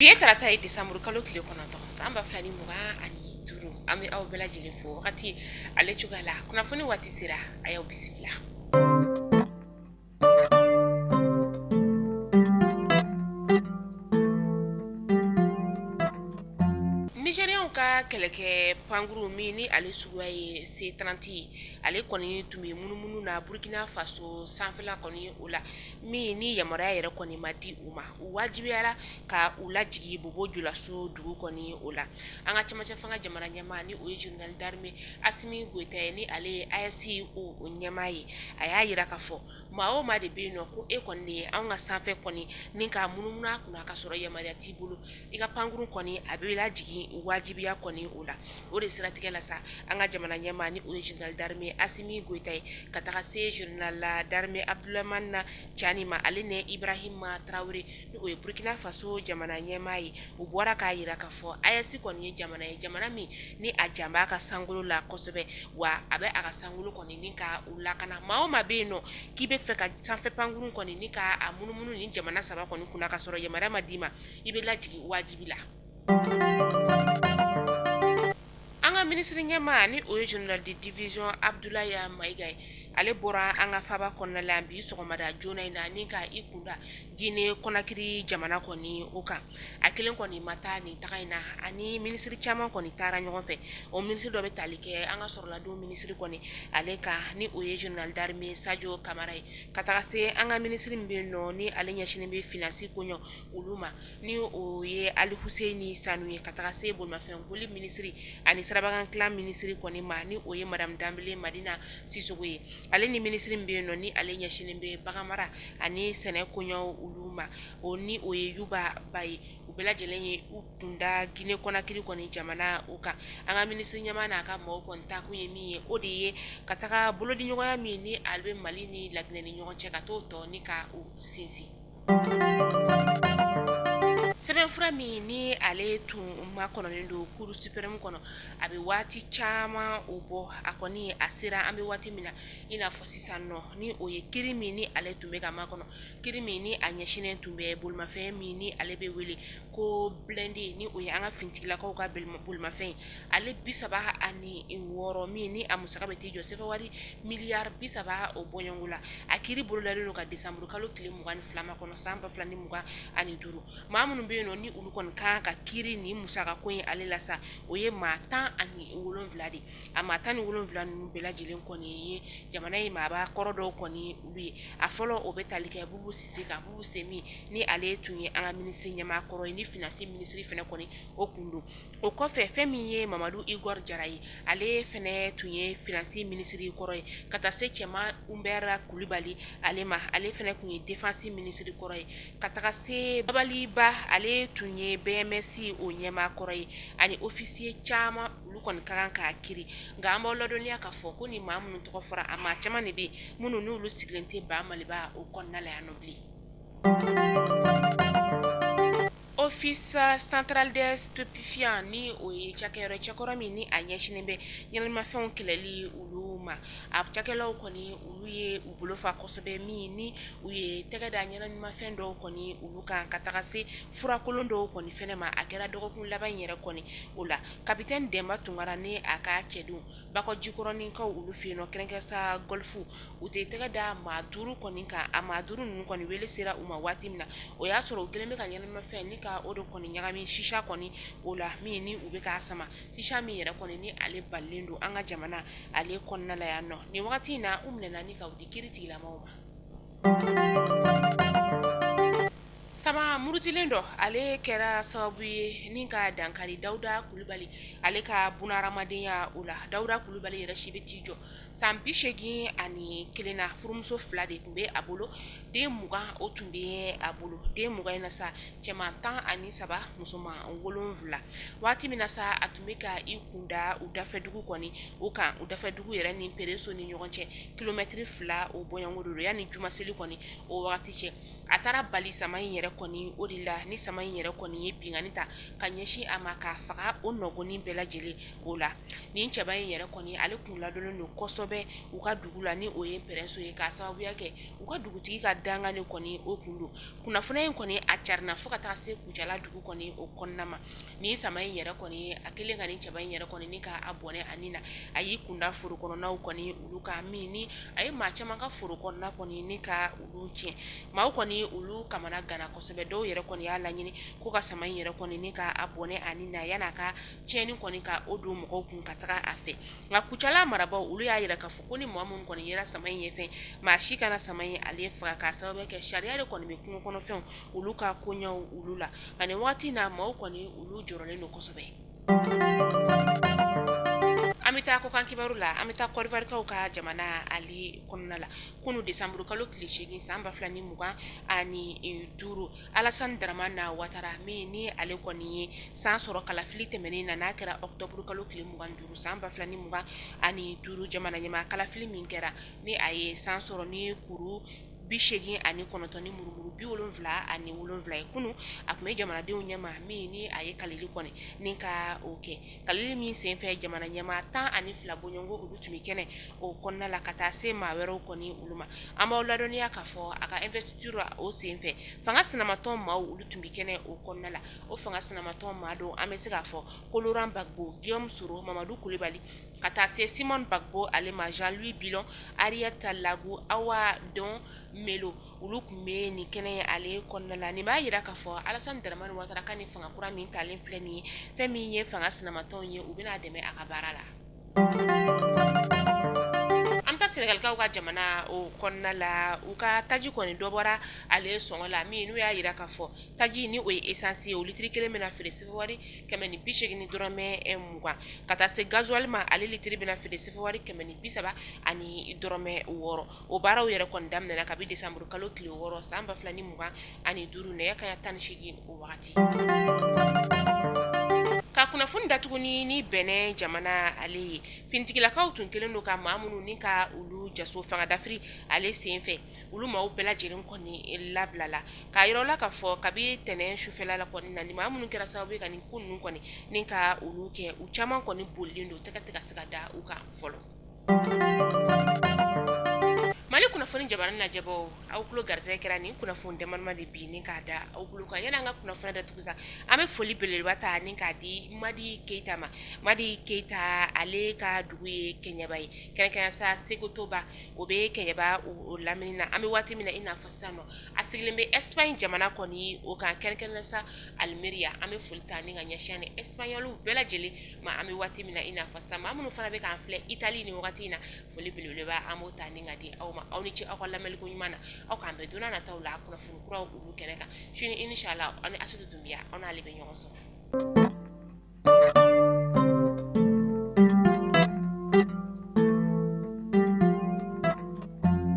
Bi ye tarata ye, décembre kalo tile 9, san 2025. An bɛ aw bɛɛ lajɛlen fo wagati ale cogoya la. Kunnafoni waati sera, a y'aw bisimila. Nigériens ka kɛlɛkɛ pankuru min ni ale suguya ye C30 ye, ale kɔni tun bɛ munumunu na Burkina Faso sanfɛla kɔni o la, min ni yamaruya yɛrɛ kɔni ma di u ma. U wajibiyara ka u lajigin Bobo Julaso dugu kɔni o la. An ka cɛmancɛ fanga jamana ɲɛmaa, ni o ye général d'armée Assimi Goïta ye, ni ale ye AES o ɲɛmaa ye, a y'a jira k'a fɔ maa o maa de bɛ yen nɔ ko e kɔni de ye anw ka sanfɛ kɔni ni ka munumunu a kunna ka sɔrɔ yamaruya t'i bolo, i ka pankuru kɔni a bɛ lajigin wajibiya kɔni o la. O de siratigɛ la sa, an ka jamana ɲɛmaa, ni o ye général d'armée Assimi Goïta ye, ka taga se général d'armée Abdourahamane Tiani ma, ale ni Ibrahima Traoré, ni o ye Burkina Faso jamana ɲɛmaa ye, u bɔra k'a jira k'a fɔ AES kɔni ye jamana ye, jamana min ni a jan b'a ka sankolo la kosɛbɛ, wa a bɛ a ka sankolo kɔni ni ka u lakana. Maa o maa bɛ yen nɔ k'i bɛ fɛ ka sanfɛ pankuru kɔni ni ka a munumunu ni jamana saba kɔni kunna ka sɔrɔ yamaruya ma d'i ma, i bɛ lajigin wajibi la. An ka minisiri ɲɛmaa, ni o ye général de division Abdoulaye Maïga ye, ale bɔra an ka faba kɔnɔna la bi sɔgɔmada joona in na ni ka i kunda Guinée Conakry jamana kɔni o kan. A kelen kɔni ma taa nin taga in na, ani minisiri caman kɔni taara ɲɔgɔn fɛ. O minisiri dɔ bɛ tali kɛ an ka sɔrɔladon minisiri kɔni ale kan, ni o ye général d'armée Sadio Camara ye, ka taga se an ka minisiri min bɛ yen nɔ ni ale ɲɛsinnen bɛ finance koɲɛ olu ma, ni o ye Alifuseni Sanu ye, ka taga se bolimafɛn boli minisiri ani sirabakan dilan minisiri kɔni ma, ni o ye madame Danbele Madina Sisoko ye, ale ni minisiri min bɛ yen nɔ ni ale ɲɛsinnen bɛ baganmara ani sɛnɛ koɲɛw olu ma, o ni o ye Yuba Ba ye. U bɛɛ lajɛlen ye u kunda Guinée Conakry kɔni jamana o kan. An ka minisiri ɲɛmaa n'a ka mɔgɔw kɔni taakun ye min ye, o de ye ka taga bolodiɲɔgɔnya min ni ale bɛ Mali ni Laginɛ ni ɲɔgɔn cɛ, ka t'o tɔ ni ka o sinsin. Sɛbɛnfura min ni ale tun makɔnɔnen don Cour suprême kɔnɔ, a bɛ waati caman o bɔ, a kɔni a sera an bɛ waati min na i n'a fɔ sisan nɔ, ni o ye kiri min ni ale tun bɛ ka makɔnɔ, kiri min ni a ɲɛsinnen tun bɛ bolimafɛn min ni ale bɛ wele ko blindé, ni o ye an ka finitigilakaw ka bolimafɛn ye, ale 36 min ni a musaka bɛ t'i jɔ sefa wari miliyari 30 o bɔɲɔgɔnko la. A kiri bolodalen don ka décembre kalo tile 22 makɔnɔ san 2025. Maa minnu bɛ yen nɔ ni olu kɔni kan ka kiri ni musaka ko in ale la sa, o ye maa 17 de. A maa 17 ninnu bɛɛ lajɛlen kɔni ye jamana in maaba kɔrɔ dɔw kɔni olu ye. A fɔlɔ, o bɛ tali kɛ Bubu Sise kan, Bubu Sise min ni ale tun ye an ka minisiri ɲɛmaa kɔrɔ ye, ni finance minisiri fana kɔni o kun don. O kɔfɛ, fɛn min ye Mamadu Igor Jara ye, ale fana tun ye finance minisiri kɔrɔ ye, ka taa se Cɛma Umbert Kulibali ale ma, ale fana tun ye défense minisiri kɔrɔ ye, ka taga se Babali Ba, ale tun ye BMS o ɲɛmaa kɔrɔ ye, ani officier caman, olu kɔni ka kan k'a kiri. Nka an b'aw ladɔnniya k'a fɔ ko ni maa minnu tɔgɔ fɔra, a maa caman de bɛ yen minnu n'olu sigilen tɛ ba Maliba o kɔnɔna la yan nɔ bilen. Office central des stupéfiants, ni o ye cakɛyɔrɔ cɛkɔrɔ min ni a ɲɛsinnen bɛ ɲɛnaminimafɛnw kɛlɛli olu ma, a cakɛlaw kɔni olu ye u bolo fa kosɛbɛ, min ni u ye tɛgɛ da ɲɛnaminimafɛn dɔw kɔni olu kan, ka taga se furakolon dɔw kɔni fɛnɛ ma. A kɛra dɔgɔkun laban in yɛrɛ kɔni o la. Kapitɛni Dɛnba Tunkara ni a ka cɛdenw Bakɔjikɔrɔninkaw olu fɛ yen nɔ, kɛrɛnkɛrɛn sa Golf, u tɛ tɛgɛ da maa 5 kɔni kan. A maa 5 ninnu kɔni wele sera u ma waati min na, o y'a sɔrɔ u kɛlen bɛ ka ɲɛnaminimafɛn ni ka o de kɔni ɲagami sisa kɔni o la, min ni u bɛ k'a sama, sisa min yɛrɛ kɔni ni ale balilen don an ka jamana ale kɔnɔna la yan nɔ. Nin wagati in na, u minɛna ni ka u di kiri tigilamaw ma. Sama murutilen dɔ, ale kɛra sababu ye ni ka dankari Dawuda Kulubali ale ka bunahadamadenya o la. Dawuda Kulubali yɛrɛ si bɛ t'i jɔ san 81 na. Furumuso 2 de tun bɛ a bolo, den 20 o tun bɛ a bolo. Den 20 in na sa, cɛman 13, musoman 7. Waati min na sa a tun bɛ ka i kunda u dafɛdugu kɔni o kan, u dafɛdugu yɛrɛ ni Pereso ni ɲɔgɔn cɛ kilomɛtiri 2 o bɔɲɔgɔnko don, yanni jumaseli kɔni o wagati cɛ. A taara bali sama in yɛrɛ kɔni o de la, ni sama in yɛrɛ kɔni ye binkanni ta ka ɲɛsin a ma k'a faga o nɔgɔnin bɛɛ lajɛlen o la. Nin cɛba in yɛrɛ kɔni, ale kun ladɔnnen don kosɛbɛ u ka dugu la, ni o ye Pɛrɛnso ye, k'a sababuya kɛ u ka dugutigi ka dankan de kɔni o kun don. Kunnafoniya in kɔni a carinna fo ka taa se Kucala dugu kɔni o kɔnɔna ma. Nin sama in yɛrɛ kɔni, a kɛlen ka nin cɛba in yɛrɛ kɔni ni k'a bɔnɛ a ni na, a y'i kunda foro kɔnɔnaw kɔni olu kan, min ni a ye maa caman ka foro kɔnɔna kɔni ni ka olu tiɲɛ. Maaw kɔni olu kamana ganna kosɛbɛ. Dɔw yɛrɛ kɔni y'a laɲini ko ka sama in yɛrɛ kɔni ni k'a bɔnɛ a ni na yan'a ka tiɲɛni kɔni ka o don mɔgɔw kun ka taga a fɛ. Nka Kucala marabaaw olu y'a jira k'a fɔ ko ni maa minnu kɔni yera sama in ye fɛn, maa si kana sama in ale faga, k'a sababu kɛ sariya de kɔni bɛ kungo kɔnɔfɛnw olu ka koɲɛw olu la. Nka nin waati in na, maaw kɔni olu jɔrɔlen don kosɛbɛ. An bɛ taa kɔkan kibaru la. An bɛ taa Kɔdiwarikaw ka jamana ale kɔnɔna la. Kunun desanburu kalo tile 8 san 2025, Alasani Daramani Watara, min ni ale kɔni ye san sɔrɔ kalafili tɛmɛnen na, n'a kɛra ɔkutɔburu kalo tile 25 san 2025, jamana ɲɛmaa kalafili min kɛra, ni a ye san sɔrɔ ni kuru 89 ni murumuru 77 ye, kunun a tun bɛ jamanadenw ɲɛma, min ni a ye kalili kɔni ni ka o kɛ. Kalili min senfɛ, jamana ɲɛmaa 12 bɔɲɔgɔnko olu tun bɛ kɛnɛ o kɔnɔna la, ka taa se maa wɛrɛw kɔni olu ma. An b'aw ladɔnniya k'a fɔ a ka investiture o senfɛ, fanga sinamatɔn maaw olu tun bɛ kɛnɛ o kɔnɔna la. O fanga sinamatɔn maa dɔw, an bɛ se k'a fɔ ko Laurent Gbagbo, Guillaume Soro, Mamadou Coulibaly, ka taa se Simone Gbagbo ale ma, Jean-Louis Billon, Henriette Lagou, Ahoua Don Mello, olu tun bɛ nin kɛnɛ ye ale kɔnɔna la. Nin b'a jira k'a fɔ Alasani Daramani Watara ka nin fanga kura min talen filɛ nin ye, fɛn min ye fanga sinamatɔnw ye, u bɛna a dɛmɛ a ka baara la. An bɛ taa Sɛnɛgalikaw ka jamana o kɔnɔna la. U ka taji kɔni dɔ bɔra ale sɔngɔ la, min n'u y'a jira k'a fɔ taji ni o ye essence ye, o litiri kelen bɛna feere sefa wari 180 ni dɔrɔmɛ 20, ka taa se gasoil ma, ale litiri bɛna feere sefa wari 130 ani dɔrɔmɛ 6. O baaraw yɛrɛ kɔni daminɛna kabi desanburu kalo tile 6 san 2025, nɛgɛ kanɲɛ 18 o wagati. Ka kunnafoni datugu ni Bɛnɛ jamana ale ye, finitigilakaw tun kɛlen don ka maa minnu ni ka olu jaso fanga dafiri ale senfɛ, olu maaw bɛɛ lajɛlen kɔni labilala. K'a yira la k'a fɔ kabi tɛnɛn sufɛla la kɔni na, ni maa minnu kɛra sababu ye ka nin ko ninnu kɔni ni ka olu kɛ, u caman kɔni bolilen don, tɛgɛ tɛ ka se ka da u kan fɔlɔ. Mali kunnafoni jabaranin lajɛbaaw, aw tulo garisɛgɛ kɛra nin kunnafoni damadama de bi ni k'a da aw tulo kan. Yanni an ka kunnafoni datugu sa, an bɛ foli belebeleba ta ni k'a di Madi Keyita ma. Madi Keyita, ale ka dugu ye Kɛɲɛba ye, kɛrɛnkɛrɛn sa Segutoba, o bɛ Kɛɲɛba o lamini na. An bɛ waati min na i n'a fɔ sisan nɔ, a sigilen bɛ Espagne jamana kɔni o kan, kɛrɛnkɛrɛn sa Almeria. An bɛ foli ta ni ka ɲɛsin ni Espagnol bɛɛ lajɛlen ma. An bɛ waati min na i n'a fɔ sisan, maa minnu fana bɛ k'an filɛ Italie nin wagati in na, foli belebeleba an b'o ta ni ka di aw ma. Aw ni ce aw ka lamɛnliko ɲuman na. Aw k'an bɛn don n'a nataw la kunnafoni kuraw olu kɛnɛ kan. Sini inshallah, aw ni Asetu Dunbiya, aw n'ale bɛ ɲɔgɔn sɔrɔ.